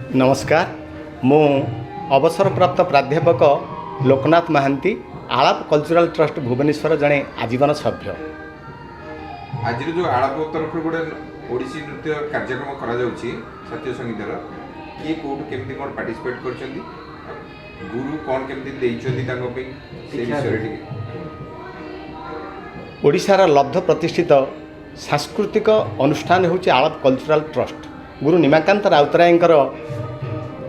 ନମସ୍କାର, ମୁଁ ଅବସରପ୍ରାପ୍ତ ପ୍ରାଧ୍ୟାପକ ଲୋକନାଥ ମହାନ୍ତି, ଆଳାପ କଲଚରାଲ ଟ୍ରଷ୍ଟ ଭୁବନେଶ୍ୱର ଜଣେ ଆଜୀବନ ସଭ୍ୟ। ଆଜିର ଯେଉଁ ଆଳାପ ତରଫରୁ ଗୋଟେ ଓଡ଼ିଶୀ ନୃତ୍ୟ କାର୍ଯ୍ୟକ୍ରମ କରାଯାଉଛି ଶାସ୍ତ୍ରୀୟ ସଙ୍ଗୀତର, କିଏ କେଉଁଠୁ କେମିତି କ'ଣ ପାର୍ଟିସିପେଟ୍ କରିଛନ୍ତି, ଗୁରୁ କ'ଣ କେମିତି ଦେଇଛନ୍ତି ତାଙ୍କ ପାଇଁ, ସେ ବିଷୟରେ ଟିକେ। ଓଡ଼ିଶାର ଲବ୍ଧ ପ୍ରତିଷ୍ଠିତ ସାଂସ୍କୃତିକ ଅନୁଷ୍ଠାନ ହେଉଛି ଆଳାପ କଲଚରାଲ ଟ୍ରଷ୍ଟ। ଗୁରୁ ନିମାକାନ୍ତ ରାଉତରାୟଙ୍କର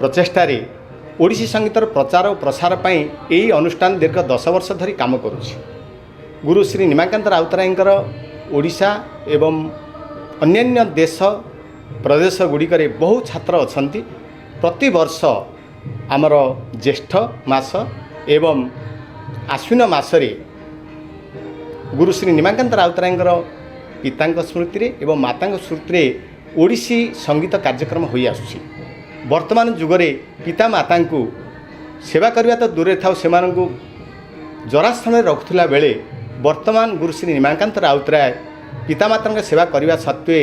ପ୍ରଚେଷ୍ଟାରେ ଓଡ଼ିଶୀ ସଙ୍ଗୀତର ପ୍ରଚାର ଓ ପ୍ରସାର ପାଇଁ ଏହି ଅନୁଷ୍ଠାନ ଦୀର୍ଘ 10 ବର୍ଷ ଧରି କାମ କରୁଛି। ଗୁରୁ ଶ୍ରୀ ନିମାକାନ୍ତ ରାଉତରାୟଙ୍କର ଓଡ଼ିଶା ଏବଂ ଅନ୍ୟାନ୍ୟ ଦେଶ ପ୍ରଦେଶ ଗୁଡ଼ିକରେ ବହୁ ଛାତ୍ର ଅଛନ୍ତି। ପ୍ରତିବର୍ଷ ଆମର ଜ୍ୟେଷ୍ଠ ମାସ ଏବଂ ଆଶ୍ୱିନ ମାସରେ ଗୁରୁ ଶ୍ରୀ ନିମାକାନ୍ତ ରାଉତରାୟଙ୍କର ପିତାଙ୍କ ସ୍ମୃତିରେ ଏବଂ ମାତାଙ୍କ ସ୍ମୃତିରେ ଓଡ଼ିଶୀ ସଙ୍ଗୀତ କାର୍ଯ୍ୟକ୍ରମ ହୋଇ ଆସୁଛି। ବର୍ତ୍ତମାନ ଯୁଗରେ ପିତାମାତାଙ୍କୁ ସେବା କରିବା ତ ଦୂରରେ ଥାଉ, ସେମାନଙ୍କୁ ଜରାଶ୍ରମରେ ରଖୁଥିଲା ବେଳେ ବର୍ତ୍ତମାନ ଗୁରୁ ଶ୍ରୀ ନିମାକାନ୍ତ ରାଉତରାୟ ପିତାମାତାଙ୍କ ସେବା କରିବା ସତ୍ତ୍ୱେ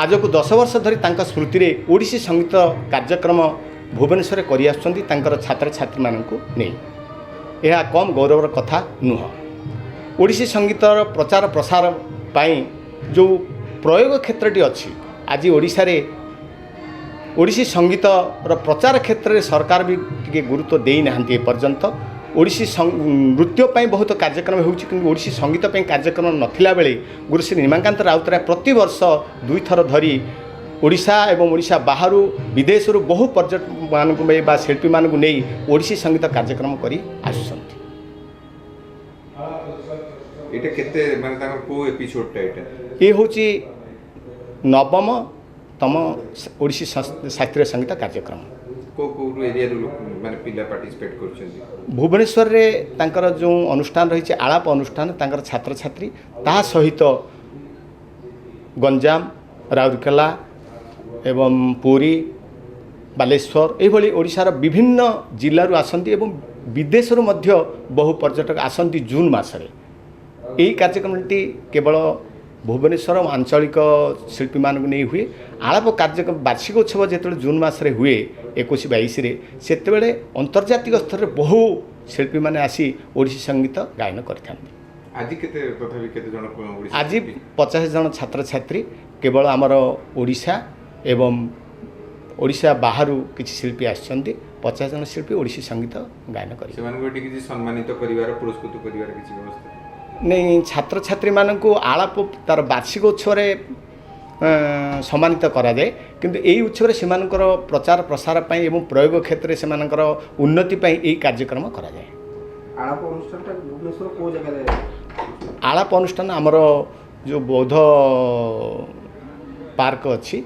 ଆଜକୁ 10 ବର୍ଷ ଧରି ତାଙ୍କ ସ୍ମୃତିରେ ଓଡ଼ିଶୀ ସଙ୍ଗୀତ କାର୍ଯ୍ୟକ୍ରମ ଭୁବନେଶ୍ୱରରେ କରିଆସୁଛନ୍ତି ତାଙ୍କର ଛାତ୍ରଛାତ୍ରୀମାନଙ୍କୁ ନେଇ। ଏହା କମ୍ ଗୌରବର କଥା ନୁହଁ। ଓଡ଼ିଶୀ ସଙ୍ଗୀତର ପ୍ରଚାର ପ୍ରସାର ପାଇଁ ଯେଉଁ ପ୍ରୟୋଗ କ୍ଷେତ୍ରଟି ଅଛି, ଆଜି ଓଡ଼ିଶାରେ ଓଡ଼ିଶୀ ସଙ୍ଗୀତର ପ୍ରଚାର କ୍ଷେତ୍ରରେ ସରକାର ବି ଟିକେ ଗୁରୁତ୍ୱ ଦେଇନାହାନ୍ତି ଏପର୍ଯ୍ୟନ୍ତ। ଓଡ଼ିଶୀ ନୃତ୍ୟ ପାଇଁ ବହୁତ କାର୍ଯ୍ୟକ୍ରମ ହେଉଛି, କିନ୍ତୁ ଓଡ଼ିଶୀ ସଙ୍ଗୀତ ପାଇଁ କାର୍ଯ୍ୟକ୍ରମ ନଥିଲା ବେଳେ ଗୁରୁଶ୍ରୀ ନିମାକାନ୍ତ ରାଉତରାୟ ପ୍ରତିବର୍ଷ ଦୁଇଥର ଧରି ଓଡ଼ିଶା ଏବଂ ଓଡ଼ିଶା ବାହାରୁ, ବିଦେଶରୁ ବହୁ ପର୍ଯ୍ୟଟକମାନଙ୍କୁ ନେଇ ବା ଶିଳ୍ପୀମାନଙ୍କୁ ନେଇ ଓଡ଼ିଶୀ ସଙ୍ଗୀତ କାର୍ଯ୍ୟକ୍ରମ କରି ଆସୁଛନ୍ତି। ଏଇଟା କେତେ, ମାନେ ତାଙ୍କର କେଉଁ ଏପିସୋଡ଼ଟା ଏଇଟା? ଏ ହେଉଛି ନବମତମ ଓଡ଼ିଶୀ ଶାସ୍ତ୍ରୀୟ ସଙ୍ଗୀତ କାର୍ଯ୍ୟକ୍ରମ। କେଉଁ କେଉଁ ଏରିଆରୁ ଲୋକ, ମାନେ ପିଲା ପାର୍ଟିସିପେଟ୍ କରୁଛନ୍ତି? ଭୁବନେଶ୍ୱରରେ ତାଙ୍କର ଯେଉଁ ଅନୁଷ୍ଠାନ ରହିଛି, ଆଳାପ ଅନୁଷ୍ଠାନ, ତାଙ୍କର ଛାତ୍ରଛାତ୍ରୀ, ତାହା ସହିତ ଗଞ୍ଜାମ, ରାଉରକେଲା ଏବଂ ପୁରୀ, ବାଲେଶ୍ୱର, ଏଇଭଳି ଓଡ଼ିଶାର ବିଭିନ୍ନ ଜିଲ୍ଲାରୁ ଆସନ୍ତି ଏବଂ ବିଦେଶରୁ ମଧ୍ୟ ବହୁ ପର୍ଯ୍ୟଟକ ଆସନ୍ତି ଜୁନ୍ ମାସରେ। ଏହି କାର୍ଯ୍ୟକ୍ରମଟି କେବଳ ଭୁବନେଶ୍ୱର ଆଞ୍ଚଳିକ ଶିଳ୍ପୀମାନଙ୍କୁ ନେଇ ହୁଏ। ଆଳାପ କାର୍ଯ୍ୟକ୍ରମ ବାର୍ଷିକ ଉତ୍ସବ ଯେତେବେଳେ ଜୁନ୍ ମାସରେ ହୁଏ, 21, 22ରେ, ସେତେବେଳେ ଆନ୍ତର୍ଜାତିକ ସ୍ତରରେ ବହୁ ଶିଳ୍ପୀମାନେ ଆସି ଓଡ଼ିଶୀ ସଙ୍ଗୀତ ଗାୟନ କରିଥାନ୍ତି। ଆଜି କେତେ, ତଥାପି କେତେ ଜଣ ଓଡ଼ିଶୀ ଆଜି ଶିଳ୍ପୀ? 50 ଜଣ ଛାତ୍ରଛାତ୍ରୀ, କେବଳ ଆମର ଓଡ଼ିଶା ଏବଂ ଓଡ଼ିଶା ବାହାରୁ କିଛି ଶିଳ୍ପୀ ଆସିଛନ୍ତି। 50 ଜଣ ଶିଳ୍ପୀ ଓଡ଼ିଶୀ ସଙ୍ଗୀତ ଗାୟନ କରିବେ। ସେମାନଙ୍କୁ ଏଠି କିଛି ସମ୍ମାନିତ କରିବାର, ପୁରସ୍କୃତ କରିବାର କିଛି ବ୍ୟବସ୍ଥା? ନାଇଁ, ଛାତ୍ରଛାତ୍ରୀମାନଙ୍କୁ ଆଳାପ ତାର ବାର୍ଷିକ ଉତ୍ସବରେ ସମ୍ମାନିତ କରାଯାଏ, କିନ୍ତୁ ଏଇ ଉତ୍ସବରେ ସେମାନଙ୍କର ପ୍ରଚାର ପ୍ରସାର ପାଇଁ ଏବଂ ପ୍ରୟୋଗ କ୍ଷେତ୍ରରେ ସେମାନଙ୍କର ଉନ୍ନତି ପାଇଁ ଏହି କାର୍ଯ୍ୟକ୍ରମ କରାଯାଏ। ଆଳାପ ଅନୁଷ୍ଠାନଟା ଭୁବନେଶ୍ୱର କେଉଁ ଜାଗାରେ? ଆଳାପ ଅନୁଷ୍ଠାନ ଆମର ଯେଉଁ ବୌଦ୍ଧ ପାର୍କ ଅଛି,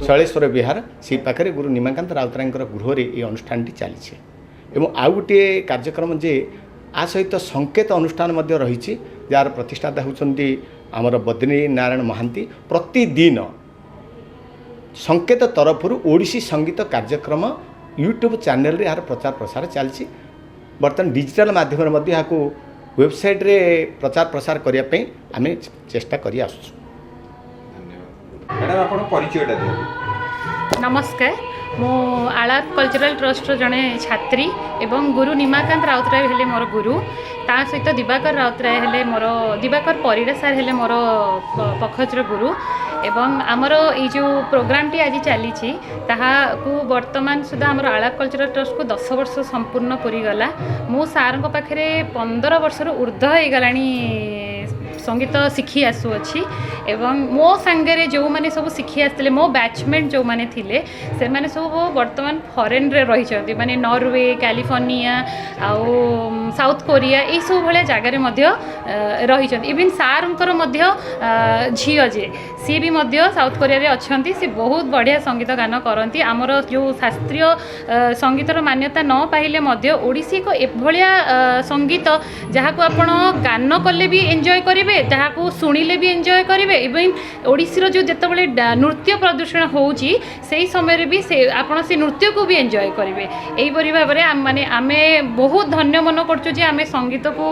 ଶୈଳେଶ୍ୱର ବିହାର, ସେଇ ପାଖରେ ଗୁରୁ ନିମାକାନ୍ତ ରାଉତରାୟଙ୍କର ଗୃହରେ ଏହି ଅନୁଷ୍ଠାନଟି ଚାଲିଛି। ଏବଂ ଆଉ ଗୋଟିଏ କାର୍ଯ୍ୟକ୍ରମ ଯେ ଆ ସହିତ ସଂକେତ ଅନୁଷ୍ଠାନ ମଧ୍ୟ ରହିଛି, ଯାହାର ପ୍ରତିଷ୍ଠାତା ହେଉଛନ୍ତି ଆମର ବଦ୍ରୀ ନାରାୟଣ ମହାନ୍ତି। ପ୍ରତିଦିନ ସଂକେତ ତରଫରୁ ଓଡ଼ିଶୀ ସଙ୍ଗୀତ କାର୍ଯ୍ୟକ୍ରମ ୟୁଟ୍ୟୁବ୍ ଚ୍ୟାନେଲରେ ଏହାର ପ୍ରଚାର ପ୍ରସାର ଚାଲିଛି। ବର୍ତ୍ତମାନ ଡିଜିଟାଲ ମାଧ୍ୟମରେ ମଧ୍ୟ ଏହାକୁ ୱେବସାଇଟ୍ରେ ପ୍ରଚାର ପ୍ରସାର କରିବା ପାଇଁ ଆମେ ଚେଷ୍ଟା କରି ଆସୁଛୁ। ଧନ୍ୟବାଦ ମ୍ୟାଡ଼ାମ୍, ଆପଣ ପରିଚୟଟା ଦିଅନ୍ତୁ। ନମସ୍କାର, ମୁଁ ଆଳାପ କଲଚରାଲ ଟ୍ରଷ୍ଟର ଜଣେ ଛାତ୍ରୀ ଏବଂ ଗୁରୁ ନିମାକାନ୍ତ ରାଉତରାୟ ହେଲେ ମୋର ଗୁରୁ। ତା ସହିତ ଦିବାକର ରାଉତରାୟ ହେଲେ ମୋର, ଦିବାକର ପରିଡ଼ା ସାର୍ ହେଲେ ମୋର ପଖଜର ଗୁରୁ। ଏବଂ ଆମର ଏଇ ଯେଉଁ ପ୍ରୋଗ୍ରାମଟି ଆଜି ଚାଲିଛି, ତାହାକୁ ବର୍ତ୍ତମାନ ସୁଦ୍ଧା ଆମର ଆଳାପ କଲଚରାଲ ଟ୍ରଷ୍ଟକୁ 10 ବର୍ଷ ସମ୍ପୂର୍ଣ୍ଣ ପୁରିଗଲା। ମୁଁ ସାର୍ଙ୍କ ପାଖରେ 15 ବର୍ଷରୁ ଉର୍ଦ୍ଧ୍ୱ ହେଇଗଲାଣି ସଙ୍ଗୀତ ଶିଖି ଆସୁଅଛି ଏବଂ ମୋ ସାଙ୍ଗରେ ଯେଉଁମାନେ ସବୁ ଶିଖି ଆସିଥିଲେ, ମୋ ବ୍ୟାଚମେଟ୍ ଯେଉଁମାନେ ଥିଲେ, ସେମାନେ ସବୁ ବର୍ତ୍ତମାନ ଫରେନ୍ରେ ରହିଛନ୍ତି, ମାନେ ନରୱେ, କାଲିଫର୍ଣ୍ଣିଆ ଆଉ ସାଉଥ କୋରିଆ, ଏଇସବୁ ଭଳିଆ ଜାଗାରେ ମଧ୍ୟ ରହିଛନ୍ତି। ଇଭିନ୍ ସାର୍ଙ୍କର ମଧ୍ୟ ଝିଅ ଯିଏ, ସିଏ ବି ମଧ୍ୟ ସାଉଥ କୋରିଆରେ ଅଛନ୍ତି। ସେ ବହୁତ ବଢ଼ିଆ ସଙ୍ଗୀତ ଗାନ କରନ୍ତି। ଆମର ଯେଉଁ ଶାସ୍ତ୍ରୀୟ ସଙ୍ଗୀତର ମାନ୍ୟତା ନ ପାଇଲେ ମଧ୍ୟ ଓଡ଼ିଶୀ ଏକ ଏଭଳିଆ ସଙ୍ଗୀତ, ଯାହାକୁ ଆପଣ ଗାନ କଲେ ବି ଏନ୍ଜୟ କରିବେ, ଯାହାକୁ ଶୁଣିଲେ ବି ଏନ୍ଜୟ କରିବେ ଏବଂ ଓଡ଼ିଶୀର ଯେଉଁ ଯେତେବେଳେ ନୃତ୍ୟ ପ୍ରଦର୍ଶନ ହେଉଛି, ସେଇ ସମୟରେ ବି ସେ ଆପଣ ସେ ନୃତ୍ୟକୁ ବି ଏନ୍ଜୟ କରିବେ। ଏହିପରି ଭାବରେ ମାନେ ଆମେ ବହୁତ ଧନ୍ୟ ମନେ କରୁଛୁ। କରୁଛୁ ଯେ ଆମେ ସଙ୍ଗୀତକୁ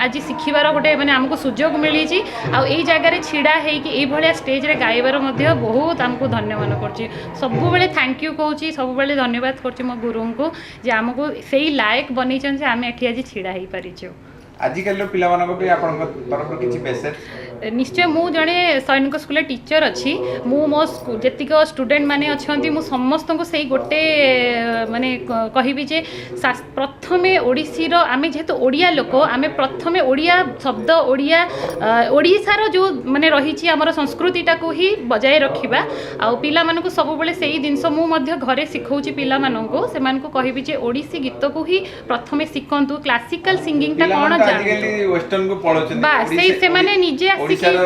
ଆଜି ଶିଖିବାର ଗୋଟେ ମାନେ ଆମକୁ ସୁଯୋଗ ମିଳିଛି। ଆଉ ଏଇ ଜାଗାରେ ଛିଡ଼ା ହେଇକି ଏଇଭଳିଆ ଷ୍ଟେଜ୍ରେ ଗାଇବାର ମଧ୍ୟ ବହୁତ ଆମକୁ ଧନ୍ୟ ମନେ କରୁଛି। ସବୁବେଳେ thank you କହୁଛି, ସବୁବେଳେ ଧନ୍ୟବାଦ କରୁଛି ମୋ ଗୁରୁଙ୍କୁ ଯେ ଆମକୁ ସେଇ ଲାୟକ ବନେଇଛନ୍ତି ଯେ ଆମେ ଏଠି ଆଜି ଛିଡ଼ା ହେଇପାରିଛୁ। ଆଜିକାଲିର ପିଲାମାନଙ୍କ ପାଇଁ ଆପଣଙ୍କ ତରଫରୁ କିଛି ମେସେଜ? ନିଶ୍ଚୟ। ମୁଁ ଜଣେ ସୈନିକ ସ୍କୁଲରେ ଟିଚର୍ ଅଛି। ମୁଁ ମୋ ଯେତିକ ଷ୍ଟୁଡେଣ୍ଟ ମାନେ ଅଛନ୍ତି, ମୁଁ ସମସ୍ତଙ୍କୁ ସେଇ ଗୋଟେ ମାନେ କହିବି ଯେ ପ୍ରଥମେ ଓଡ଼ିଶୀର, ଆମେ ଯେହେତୁ ଓଡ଼ିଆ ଲୋକ, ଆମେ ପ୍ରଥମେ ଓଡ଼ିଆ ଶବ୍ଦ, ଓଡ଼ିଆ, ଓଡ଼ିଶାର ଯେଉଁ ମାନେ ରହିଛି ଆମର ସଂସ୍କୃତିଟାକୁ ହିଁ ବଜାୟ ରଖିବା। ଆଉ ପିଲାମାନଙ୍କୁ ସବୁବେଳେ ସେଇ ଜିନିଷ ମୁଁ ମଧ୍ୟ ଘରେ ଶିଖଉଛି ପିଲାମାନଙ୍କୁ। ସେମାନଙ୍କୁ କହିବି ଯେ ଓଡ଼ିଶୀ ଗୀତକୁ ହିଁ ପ୍ରଥମେ ଶିଖନ୍ତୁ, କ୍ଲାସିକାଲ ସିଙ୍ଗିଂଟା କ'ଣ ପିଲାମାନେ ତ ଜାଣନ୍ତୁ। ଆଜିକାଲି ୱେଷ୍ଟର୍ଣ୍ଣ କୁ ପଳଉଛନ୍ତି। ବାସ୍, ସେଇ ସେମାନେ ନିଜେ ଆସିକି ଓଡ଼ିଶାର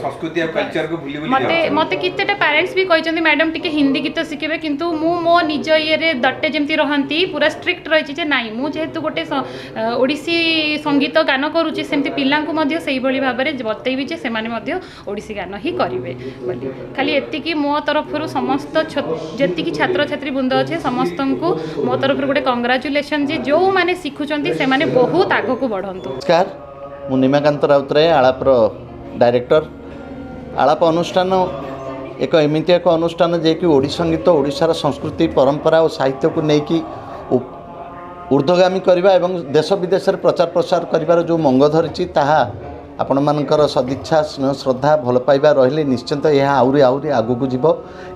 ସଂସ୍କୃତି ଆଉ କଲଚରକୁ ଭୁଲି ଭୁଲି ମତେ ଯାଉଛନ୍ତି। ମତେ କେତେଟା ପ୍ୟାରେଣ୍ଟସ୍ ବି କହିଛନ୍ତି, ମ୍ୟାଡ଼ାମ୍, ଟିକେ ହିନ୍ଦୀ ଗୀତ ଶିଖିବେ। କିନ୍ତୁ ମୁଁ ମୋ ନିଜ ଇଏରେ ଦଟେ ଯେମିତି ରହନ୍ତି, ପୁରା ଷ୍ଟ୍ରିକ୍ଟ ରହିଛି ଯେ ନାଇଁ, ମୁଁ ଯେହେତୁ ଗୋଟେ ଓଡ଼ିଶୀ ସଙ୍ଗୀତ ଗାନ କରୁଛି, ସେମିତି ପିଲାଙ୍କୁ ମଧ୍ୟ ସେଇଭଳି ଭାବରେ ବତେଇବି ଯେ ସେମାନେ ମଧ୍ୟ ଓଡ଼ିଶୀ ଗାନ ହିଁ କରିବେ ବୋଲି। ଖାଲି ଏତିକି, ମୋ ତରଫରୁ ସମସ୍ତ ଯେତିକି ଛାତ୍ରଛାତ୍ରୀ ବୃନ୍ଦ ଅଛି, ସମସ୍ତଙ୍କୁ ମୋ ତରଫରୁ ଗୋଟେ କଂଗ୍ରାଚୁଲେସନ୍ ଯେ ଯେଉଁମାନେ ଶିଖୁଛନ୍ତି, ସେମାନେ ବହୁତ ଆଗକୁ ବଢ଼ନ୍ତୁ। ନମସ୍କାର, ମୁଁ ନିମାକାନ୍ତ ରାଉତରାୟ, ଆଳାପର ଡାଇରେକ୍ଟର। ଆଳାପ ଅନୁଷ୍ଠାନ ଏକ ଏମିତି ଏକ ଅନୁଷ୍ଠାନ ଯିଏକି ଓଡ଼ିଶୀ ସଙ୍ଗୀତ, ଓଡ଼ିଶାର ସଂସ୍କୃତି, ପରମ୍ପରା ଓ ସାହିତ୍ୟକୁ ନେଇକି ଉର୍ଦ୍ଧ୍ୱଗାମୀ କରିବା ଏବଂ ଦେଶ ବିଦେଶରେ ପ୍ରଚାର ପ୍ରସାର କରିବାର ଯେଉଁ ମଙ୍ଗ ଧରିଛି, ତାହା ଆପଣମାନଙ୍କର ସଦିଚ୍ଛା, ସ୍ନେହ, ଶ୍ରଦ୍ଧା, ଭଲ ପାଇବା ରହିଲେ ନିଶ୍ଚିନ୍ତ ଏହା ଆହୁରି ଆହୁରି ଆଗକୁ ଯିବ।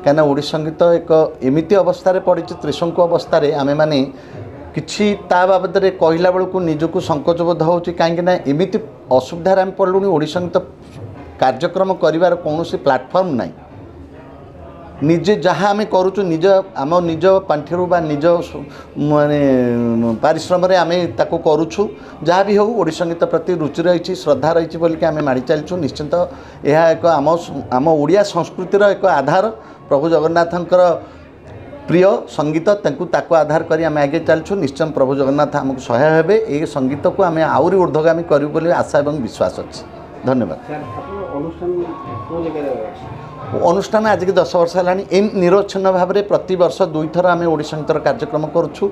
କାହିଁକିନା ଓଡ଼ିଶୀ ସଙ୍ଗୀତ ଏକ ଏମିତି ଅବସ୍ଥାରେ ପଡ଼ିଛି, ତ୍ରିଶଙ୍କୁ ଅବସ୍ଥାରେ, ଆମେମାନେ କିଛି ତା ବାବଦରେ କହିଲା ବେଳକୁ ନିଜକୁ ସଂକୋଚ ବୋଧ ହେଉଛି। କାହିଁକିନା ଏମିତି ଅସୁବିଧାରେ ଆମେ ପଡ଼ିଲୁଣି, ଓଡ଼ିଶୀ ସଙ୍ଗୀତ କାର୍ଯ୍ୟକ୍ରମ କରିବାର କୌଣସି ପ୍ଲାଟଫର୍ମ ନାହିଁ। ନିଜେ ଯାହା ଆମେ କରୁଛୁ, ନିଜ ଆମ ନିଜ ପାଣ୍ଠିରୁ ବା ନିଜ ମାନେ ପରିଶ୍ରମରେ ଆମେ ତାକୁ କରୁଛୁ। ଯାହା ବି ହେଉ, ଓଡ଼ିଶୀ ସଙ୍ଗୀତ ପ୍ରତି ରୁଚି ରହିଛି, ଶ୍ରଦ୍ଧା ରହିଛି ବୋଲିକି ଆମେ ମାଡ଼ି ଚାଲିଛୁ। ନିଶ୍ଚିନ୍ତ ଏହା ଏକ ଆମ ଓଡ଼ିଆ ସଂସ୍କୃତିର ଏକ ଆଧାର, ପ୍ରଭୁ ଜଗନ୍ନାଥଙ୍କର ପ୍ରିୟ ସଙ୍ଗୀତ। ତାକୁ ଆଧାର କରି ଆମେ ଆଗେଇ ଚାଲିଛୁ। ନିଶ୍ଚୟ ପ୍ରଭୁ ଜଗନ୍ନାଥ ଆମକୁ ସହାୟ ହେବେ। ଏହି ସଙ୍ଗୀତକୁ ଆମେ ଆହୁରି ଉର୍ଦ୍ଧ୍ୱଗାମୀ କରିବୁ ବୋଲି ଆଶା ଏବଂ ବିଶ୍ୱାସ ଅଛି। ଧନ୍ୟବାଦ। ସାର୍, ଆପଣଙ୍କ ଅନୁଷ୍ଠାନ କେଉଁ ଜାଗାରେ ଅଛି? ଅନୁଷ୍ଠାନ ଆଜିକି 10 ବର୍ଷ ହେଲାଣି। ଏଇ ନିରବଚ୍ଛିନ୍ନ ଭାବରେ ପ୍ରତିବର୍ଷ ଦୁଇଥର ଆମେ ଓଡ଼ିଶୀ ସଙ୍ଗୀତର କାର୍ଯ୍ୟକ୍ରମ କରୁଛୁ।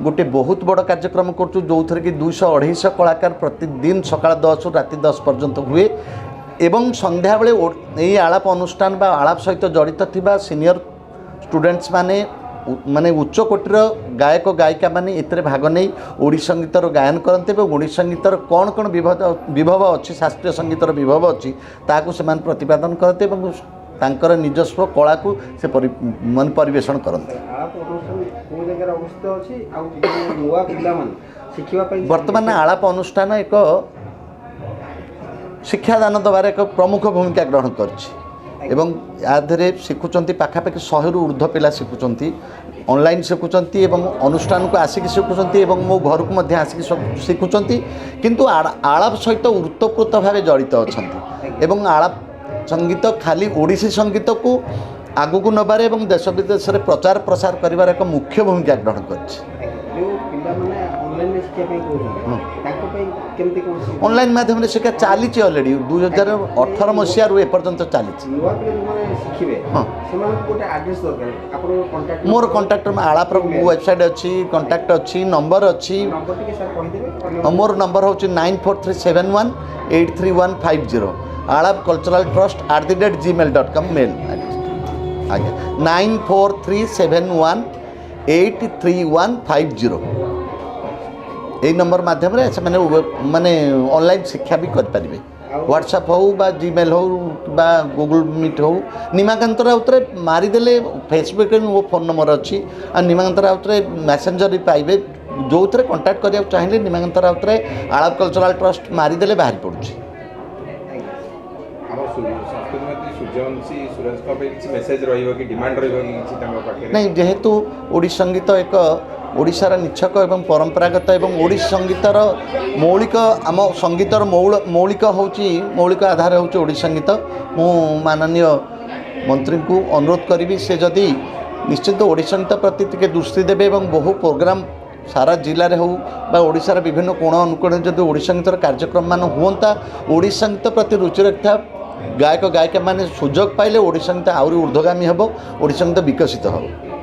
ଗୋଟେ ବହୁତ ବଡ଼ କାର୍ଯ୍ୟକ୍ରମ କରୁଛୁ, ଯେଉଁଥିରେ କି 200 250 କଳାକାର ପ୍ରତିଦିନ ସକାଳ 10ରୁ ରାତି 10 ପର୍ଯ୍ୟନ୍ତ ହୁଏ ଏବଂ ସନ୍ଧ୍ୟାବେଳେ ଏଇ ଆଳାପ ଅନୁଷ୍ଠାନ ବା ଆଳାପ ସହିତ ଜଡ଼ିତ ଥିବା ସିନିୟର ଷ୍ଟୁଡେଣ୍ଟସ୍ ମାନେ, ମାନେ ଉଚ୍ଚ କୋଟିର ଗାୟକ ଗାୟିକା ମାନେ ଏଥିରେ ଭାଗ ନେଇ ଓଡ଼ିଶୀ ସଙ୍ଗୀତର ଗାୟନ କରନ୍ତି ଏବଂ ଓଡ଼ିଶୀ ସଙ୍ଗୀତର କ'ଣ କ'ଣ ବିଭବ ଅଛି, ଶାସ୍ତ୍ରୀୟ ସଙ୍ଗୀତର ବିଭବ ଅଛି, ତାହାକୁ ସେମାନେ ପ୍ରତିପାଦନ କରନ୍ତି ଏବଂ ତାଙ୍କର ନିଜସ୍ୱ କଳାକୁ ସେ ମାନେ ପରିବେଷଣ କରନ୍ତି। ଆଳାପ ଅନୁଷ୍ଠାନ କେଉଁ ଜାଗାରେ ଅବସ୍ଥିତ ଅଛି ଆଉ ଯୋଉ ନୂଆ ପିଲାମାନେ ଶିଖିବା ପାଇଁ ବର୍ତ୍ତମାନ ଆଳାପ ଅନୁଷ୍ଠାନ ଏକ ଶିକ୍ଷାଦାନ ଦେବାରେ ଏକ ପ୍ରମୁଖ ଭୂମିକା ଗ୍ରହଣ କରିଛି ଏବଂ ୟା ଦେହରେ ଶିଖୁଛନ୍ତି ପାଖାପାଖି 100ରୁ ଉର୍ଦ୍ଧ୍ୱ ପିଲା ଶିଖୁଛନ୍ତି। ଅନଲାଇନ୍ ଶିଖୁଛନ୍ତି ଏବଂ ଅନୁଷ୍ଠାନକୁ ଆସିକି ଶିଖୁଛନ୍ତି ଏବଂ ମୋ ଘରକୁ ମଧ୍ୟ ଆସିକି ଶିଖୁଛନ୍ତି। କିନ୍ତୁ ଆଳାପ ସହିତ ଓତପ୍ରୋତ ଭାବେ ଜଡ଼ିତ ଅଛନ୍ତି ଏବଂ ଆଳାପ ସଙ୍ଗୀତ ଖାଲି ଓଡ଼ିଶୀ ସଙ୍ଗୀତକୁ ଆଗକୁ ନେବାରେ ଏବଂ ଦେଶ ବିଦେଶରେ ପ୍ରଚାର ପ୍ରସାର କରିବାର ଏକ ମୁଖ୍ୟ ଭୂମିକା ଗ୍ରହଣ କରିଛି। ଆଜ୍ଞା, ଯୋଉ ପିଲାମାନେ ଅନଲାଇନରେ ଶିଖିବା ପାଇଁ କହୁଛନ୍ତି, ତାଙ୍କ ପାଇଁ କେମିତି କ'ଣ ଅନଲାଇନ୍ ମାଧ୍ୟମରେ ଶିକ୍ଷା ଚାଲିଛି ଅଲରେଡ଼ି, 2018 ମସିହାରୁ ଏପର୍ଯ୍ୟନ୍ତ ଚାଲିଛି। ନୂଆ ପିଲା ଯୋଉମାନେ ଶିଖିବେ, ସେମାନଙ୍କୁ ଗୋଟେ ଆଡ୍ରେସ୍ ଦରକାର, ଆପଣଙ୍କ କଣ୍ଟାକ୍ଟ। ମୋର କଣ୍ଟାକ୍ଟ, ଆଳାପର ୱେବସାଇଟ୍ ଅଛି, କଣ୍ଟାକ୍ଟ ଅଛି, ନମ୍ବର ଅଛି। ନମ୍ବର ଟିକେ ସାର୍ କହିଦେବେ ଅନ୍ୟ। ଆଉ ମୋର ନମ୍ବର ହେଉଛି 9437183150। ଆଳାପ cultural trust @gmail.com mail ଆଜ୍ଞା। 9437183150, ଏଇ ନମ୍ବର ମାଧ୍ୟମରେ ସେମାନେ ମାନେ ଅନଲାଇନ୍ ଶିକ୍ଷା ବି କରିପାରିବେ। ହ୍ୱାଟ୍ସଆପ୍ ହେଉ ବା ଜିମେଲ୍ ହେଉ ବା ଗୁଗୁଲ୍ ମିଟ୍ ହେଉ, ନିମାକାନ୍ତ ରାଉତରାୟ ମାରିଦେଲେ ଫେସବୁକ୍ରେ ମୋ ଫୋନ୍ ନମ୍ବର ଅଛି। ଆଉ ନିମାକାନ୍ତ ରାଉତରାୟ ମେସେଞ୍ଜର ବି ପାଇବେ। ଯେଉଁଥିରେ କଣ୍ଟାକ୍ଟ କରିବାକୁ ଚାହିଁଲେ ନିମାକାନ୍ତ ରାଉତରାୟ ଆଳାପ କଲଚରାଲ୍ ଟ୍ରଷ୍ଟ ମାରିଦେଲେ ବାହାରି ପଡ଼ୁଛି। ଆମର ସଂସ୍କୃତି ମନ୍ତ୍ରୀ ସୂର୍ଯ୍ୟବଂଶୀ ସୁରଜଙ୍କ ପାଇଁ କିଛି ମେସେଜ ରହିବ କି, ଡିମାଣ୍ଡ ରହିବ କି କିଛି ତାଙ୍କ ପାଖରେ? ନାଇଁ, ଯେହେତୁ ଓଡ଼ିଶୀ ସଙ୍ଗୀତ ଏକ ଓଡ଼ିଶାର ନିଚ୍ଛକ ଏବଂ ପରମ୍ପରାଗତ ଏବଂ ଓଡ଼ିଶୀ ସଙ୍ଗୀତର ମୌଳିକ, ଆମ ସଙ୍ଗୀତର ମୌଳିକ ହେଉଛି, ମୌଳିକ ଆଧାର ହେଉଛି ଓଡ଼ିଶୀ ସଙ୍ଗୀତ। ମୁଁ ମାନନୀୟ ମନ୍ତ୍ରୀଙ୍କୁ ଅନୁରୋଧ କରିବି, ସେ ଯଦି ନିଶ୍ଚିତ ଓଡ଼ିଶୀ ସଙ୍ଗୀତ ପ୍ରତି ଟିକେ ଦୃଷ୍ଟି ଦେବେ ଏବଂ ବହୁ ପ୍ରୋଗ୍ରାମ୍ ସାରା ଜିଲ୍ଲାରେ ହେଉ ବା ଓଡ଼ିଶାର ବିଭିନ୍ନ କୋଣ ଅନୁକୋଣରେ ଯଦି ଓଡ଼ିଶୀ ସଙ୍ଗୀତର କାର୍ଯ୍ୟକ୍ରମମାନ ହୁଅନ୍ତା, ଓଡ଼ିଶୀ ସଙ୍ଗୀତ ପ୍ରତି ରୁଚି ରଖିଥିବା ଗାୟକ ଗାୟିକାମାନେ ସୁଯୋଗ ପାଇଲେ ଓଡ଼ିଶୀ ସଙ୍ଗୀତ ଆହୁରି ଉର୍ଦ୍ଧ୍ୱଗାମୀ ହେବ, ଓଡ଼ିଶୀ ସଙ୍ଗୀତ ବିକଶିତ ହେବ।